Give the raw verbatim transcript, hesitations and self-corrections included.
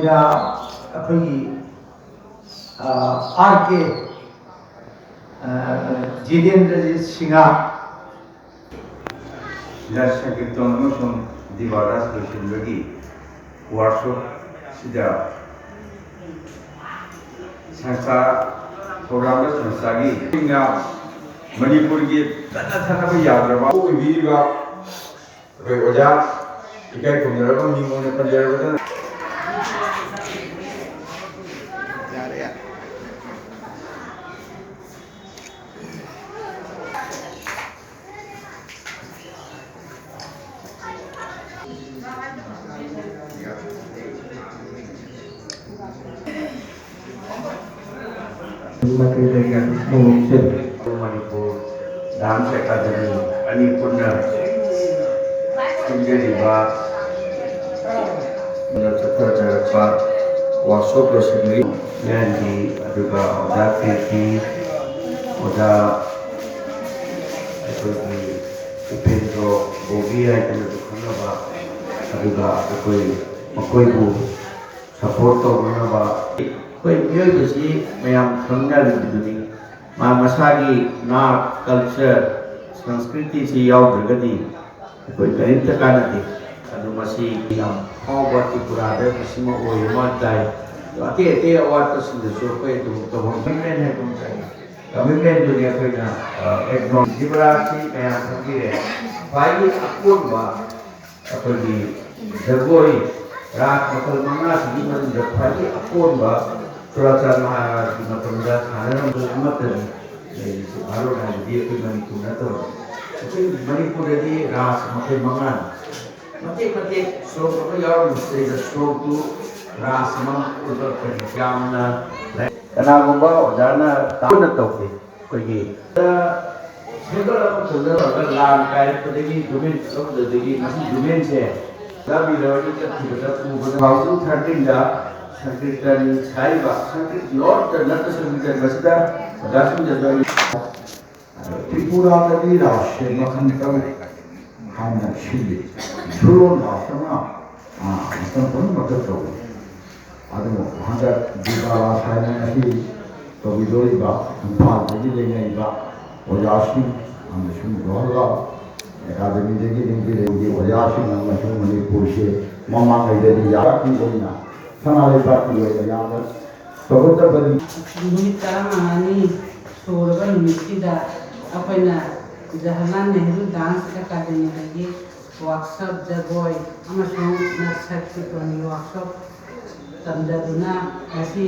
ꯑꯩꯈꯣꯏꯒꯤ ꯑꯥꯔ ꯀꯦ ꯖꯤꯇꯦꯟꯗ꯭ꯔꯖꯤꯠ ꯁꯤꯡꯍ, ꯁꯤꯗ ꯁꯪꯀꯤꯔꯇꯟ ꯑꯃꯁꯨꯡ ꯗꯤꯕꯥꯔꯥꯁ ꯂꯣꯏꯁꯤꯟꯕꯒꯤ ꯋꯥꯔꯛꯁꯣꯞꯁꯤꯗ ꯁꯪꯁꯊꯥ, ꯊꯧꯔꯥꯡꯕ ꯁꯪꯁꯊꯥꯒꯤ ꯑꯩꯅ ꯃꯅꯤꯄꯨꯔꯒꯤ ꯇꯠꯅ ꯊꯥꯅꯕ ꯌꯥꯗ꯭ꯔꯕ ꯑꯣꯏꯕꯤꯔꯤꯕ ꯑꯩꯈꯣꯏ ꯑꯣꯖꯥ ꯏꯀꯥꯏ ꯈꯨꯝꯅꯔꯕ ꯃꯤꯡ ꯑꯣꯏꯅ ꯄꯟꯖꯔꯕꯗ ꯃꯅꯤꯄꯨꯔ ꯗꯥꯟꯁ ꯑꯦꯀꯥꯗꯃꯤ ꯑꯅꯤ ꯄꯨꯟꯅ ꯁꯤꯟꯖꯔꯤꯕ, ꯄꯨꯟꯅ ꯆꯠꯊꯖꯔꯛꯄ ꯋꯥꯛꯁꯣꯞ ꯂꯣꯏꯁꯤꯟꯕꯒꯤ ꯃꯌꯥꯝꯒꯤ, ꯑꯗꯨꯒ ꯑꯣꯖꯥ ꯀꯤꯔꯇꯤ, ꯑꯣꯖꯥ ꯑꯩꯈꯣꯏꯒꯤ ꯎꯄꯦꯟꯗ꯭ꯔꯣ ꯕꯣꯕꯤ ꯍꯥꯏꯗꯅꯁꯨ ꯈꯪꯅꯕ, ꯑꯗꯨꯒ ꯑꯩꯈꯣꯏ ꯃꯈꯣꯏꯕꯨ ꯁꯄꯣꯔꯠ ꯇꯧꯅꯅꯕ ꯑꯩꯈꯣꯏ ꯃꯤꯑꯣꯏꯕꯁꯤ ꯃꯌꯥꯝ ꯈꯪꯅꯔꯤꯕꯗꯨꯅꯤ꯫ ꯃꯥ ꯃꯁꯥꯒꯤ ꯅꯥꯠ, ꯀꯜꯆꯔ, ꯁꯪꯁꯀ꯭ꯔꯤꯇꯤꯁꯤ ꯌꯥꯎꯗ꯭ꯔꯒꯗꯤ ꯑꯩꯈꯣꯏ ꯀꯔꯤꯝꯇ ꯀꯥꯟꯅꯗꯦ꯫ ꯑꯗꯨ ꯃꯁꯤ ꯌꯥꯝ ꯐꯥꯎꯕ ꯇ꯭ꯔꯤꯄꯨꯔꯥꯗ ꯃꯁꯤꯃ ꯑꯣꯏ ꯑꯃ ꯇꯥꯏ꯫ ꯑꯗꯣ ꯑꯇꯩ ꯑꯇꯩ ꯑꯋꯥꯠꯄꯁꯤꯡꯗꯁꯨ ꯑꯩꯈꯣꯏ ꯑꯗꯨꯝ ꯇꯧꯍꯟ-, ꯀꯃꯤꯠꯃꯦꯟ ꯍꯥꯏꯕ ꯑꯃ ꯆꯪꯉꯤ꯫ ꯀꯃꯤꯠꯃꯦꯟꯗꯨꯅꯤ ꯑꯩꯈꯣꯏꯅ, ꯑ, ꯑꯦꯛꯅꯣ-, ꯇ꯭ꯔꯤꯄꯨꯔꯥꯁꯤ ꯃꯌꯥꯝ ꯈꯪꯕꯤꯔꯦ꯫ ꯈ꯭ꯋꯥꯏꯗꯒꯤ ꯑꯀꯣꯟꯕ ꯑꯩꯈꯣꯏꯒꯤ ꯖꯒꯣꯏ, ꯔꯥꯁ ꯃꯈꯜ ꯃꯉꯥꯁꯤꯒꯤ ꯃꯅꯨꯡꯗ ꯈ꯭ꯋꯥꯏꯗꯒꯤ ꯑꯀꯣꯟꯕ ꯆꯨꯔꯥꯆꯥꯟ ꯃꯍꯥꯔꯥꯖꯀꯤ ꯃꯇꯝꯗ ꯁꯥꯟꯅꯔꯝꯕ ꯑꯃꯠꯇꯅꯤ ꯂꯩꯔꯤꯁꯦ꯫ ꯚꯥꯔꯣꯠ ꯍꯥꯏꯕꯗꯤ ꯑꯩꯈꯣꯏ ꯃꯅꯤꯄꯨꯔ ꯅꯠꯇꯕ꯫ ꯑꯩꯈꯣꯏ ꯃꯅꯤꯄꯨꯔꯗꯗꯤ ꯔꯥꯁ ꯃꯈꯜ ꯃꯉꯥꯅꯤ꯫ ꯃꯇꯦꯛ ꯃꯇꯦꯛ ꯁꯣꯛ ꯑꯃ ꯌꯥꯎꯔꯝꯕꯁꯤꯗꯩꯗ ꯁꯣꯛꯇꯨ ꯔꯥꯁ ꯑꯃ ꯎꯠꯂꯛꯄꯅꯤ꯫ ꯌꯥꯝꯅ ꯂꯩ꯫ ꯀꯅꯥꯒꯨꯝꯕ ꯑꯣꯖꯥꯅ ꯇꯥꯕꯅ ꯇꯧꯗꯦ꯫ ꯑꯩꯈꯣꯏꯒꯤ ꯁꯦꯝꯒꯠꯂꯕ ꯃꯇꯝꯗ ꯂꯥꯟ ꯀꯥꯏꯔꯛꯄꯗꯒꯤ ꯗꯣꯃꯦꯟ ꯀꯛꯂꯛꯄꯗꯒꯤ ꯃꯁꯤ ꯗꯣꯃꯦꯟꯁꯦ ꯂꯝꯕꯤꯗ ꯆꯠꯈꯤꯕꯗ ꯎꯕꯗ ꯇꯨ ꯊꯥꯎꯖꯟ ꯊꯥꯔꯇꯤꯟꯗ ꯁꯪꯀꯤꯔꯇꯟ ꯁꯥꯔꯤꯕ ꯁꯪꯀꯤꯔ ꯂꯣꯟꯇ ꯅꯠꯇ ꯁꯪꯀꯤꯔꯇꯟ ꯃꯁꯤꯗ ꯑꯣꯖꯥꯁꯤꯡꯗꯁꯨ ꯑꯩ ꯇ꯭ꯔꯤꯄꯨꯔꯥꯗꯗꯤ ꯔꯥꯁꯁꯦ ꯃꯈꯜ ꯇꯔꯨꯛ ꯍꯥꯏꯅ ꯁꯤꯜꯂꯤ꯫ ꯁꯨꯔꯣꯟ ꯔꯥꯁ ꯑꯃ, ꯑ, ꯃꯇꯝ ꯄꯨꯝꯅꯃꯛꯇ ꯇꯧꯏ꯫ ꯑꯗꯨꯕꯨ ꯍꯟꯗꯛ ꯗꯤꯄꯥ ꯔꯥꯁ ꯍꯥꯏꯅ ꯉꯁꯤ ꯇꯧꯕꯤꯗꯣꯔꯤꯕ ꯏꯝꯐꯥꯜꯗꯒꯤ ꯂꯩꯅꯔꯤꯕ ꯑꯣꯖꯥꯁꯤꯡ ꯑꯃꯁꯨꯡ ꯖꯋꯥꯍꯔꯂꯥꯜ ꯑꯦꯀꯥꯗꯃꯤꯗꯒꯤ ꯂꯤꯡꯕꯤꯔꯛꯏꯕ ꯑꯣꯖꯥꯁꯤꯡ ꯑꯃꯁꯨꯡ ꯃꯅꯤꯄꯨꯔꯁꯦ ꯃꯃꯥꯡꯉꯩꯗꯗꯤ ꯂꯩꯕꯥꯛꯀꯤ ꯑꯣꯏꯅ, ꯁꯅꯥ ꯂꯩꯕꯥꯛꯀꯤ ꯑꯣꯏꯅ ꯌꯥꯝꯅ ꯆꯥꯎꯈꯠꯆꯕꯅꯤ꯫ ꯅꯨꯃꯤꯠ ꯇꯔꯥꯃꯉꯥꯅꯤ ꯁꯨꯔꯕ ꯅꯨꯃꯤꯠꯁꯤꯗ ꯑꯩꯈꯣꯏꯅ ꯖꯋꯥꯍꯔꯂꯥꯜ ꯅꯦꯍꯔꯨ ꯗꯥꯟꯁ ꯑꯦꯀꯥꯗꯃꯤꯗꯒꯤ ꯋꯥꯔꯛꯁꯣꯞ, ꯖꯒꯣꯏ ꯑꯃꯁꯨꯡ ꯅꯠ ꯁꯠ ꯀꯤꯔꯇꯟꯒꯤ ꯋꯥꯔꯛꯁꯣꯞ ꯇꯝꯖꯗꯨꯅ ꯉꯁꯤ